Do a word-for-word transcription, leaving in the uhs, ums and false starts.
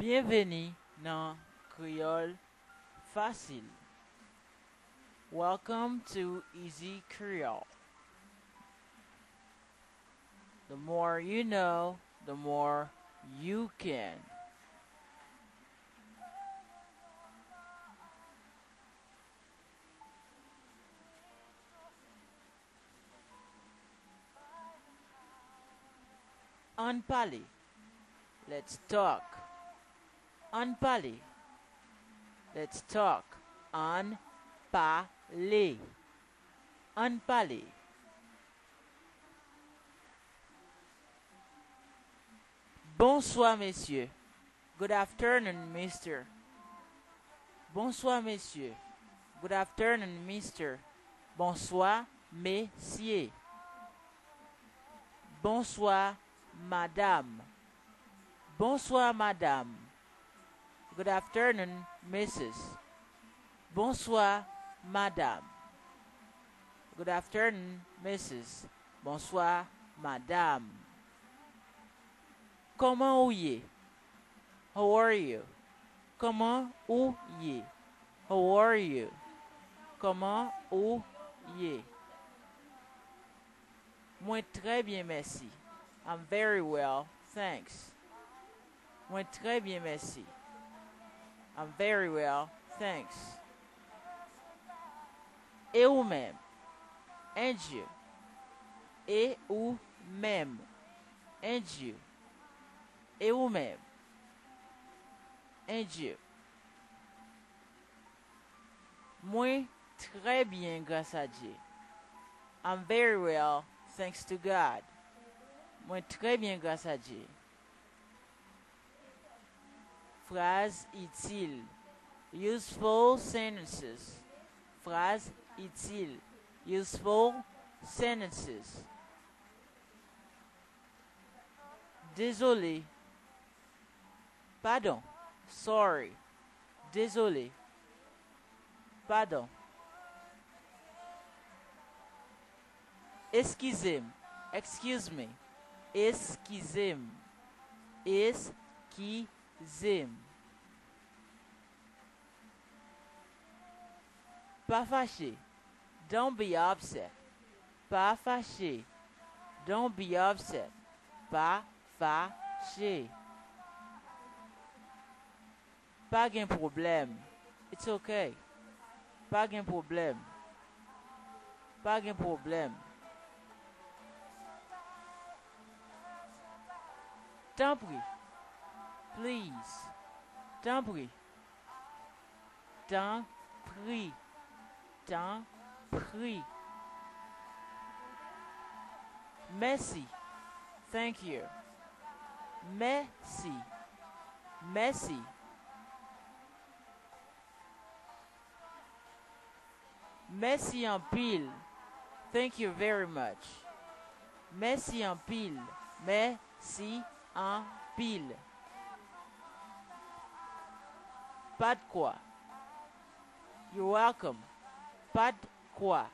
Byenveni nan Kreyòl Fasil. Welcome to Easy Creole. The more you know, the more you can. Ann pale. Let's talk. Ann pale. Let's talk. Ann pale. Ann pale. Bonswa, mesye. Good afternoon, mister. Bonswa, mesye. Good afternoon, mister. Bonswa, mesye. Bonswa, madam. Bonswa, madam. Good afternoon, missus. Bonswa, madam. Good afternoon, missus. Bonswa, madam. Kòman ou ye? How are you? Kòman ou ye? How are you? Kòman ou ye? Mwen trè byen, mèsi. I'm very well, thanks. Mwen trè byen, mèsi. I'm very well, thanks. E ou menm? And you? E ou menm? And you? E ou menm? And you? Mwen trè byen, gras a Dye. I'm very well, thanks to God. Mwen trè byen, gras a Dye. Fraz itil. Useful sentences. Fraz itil. Useful sentences. Dezole. Padon. Sorry. Dezole. Padon. Eskize m. Excuse me. Eskize m. Eskize m. Pa fache. Don't be upset. Pa fache. Don't be upset. Pa fache. Pa gen pwoblèm. It's okay. Pa gen pwoblèm. Pa gen pwoblèm. Tanpri. Please. Tanpri. Tanpri. Tanpri. Mèsi. Thank you. Mèsi. Mèsi. Mèsi anpil. Thank you very much. Mèsi anpil. Mèsi anpil. Pa de quoi. You're welcome. Pa de quoi.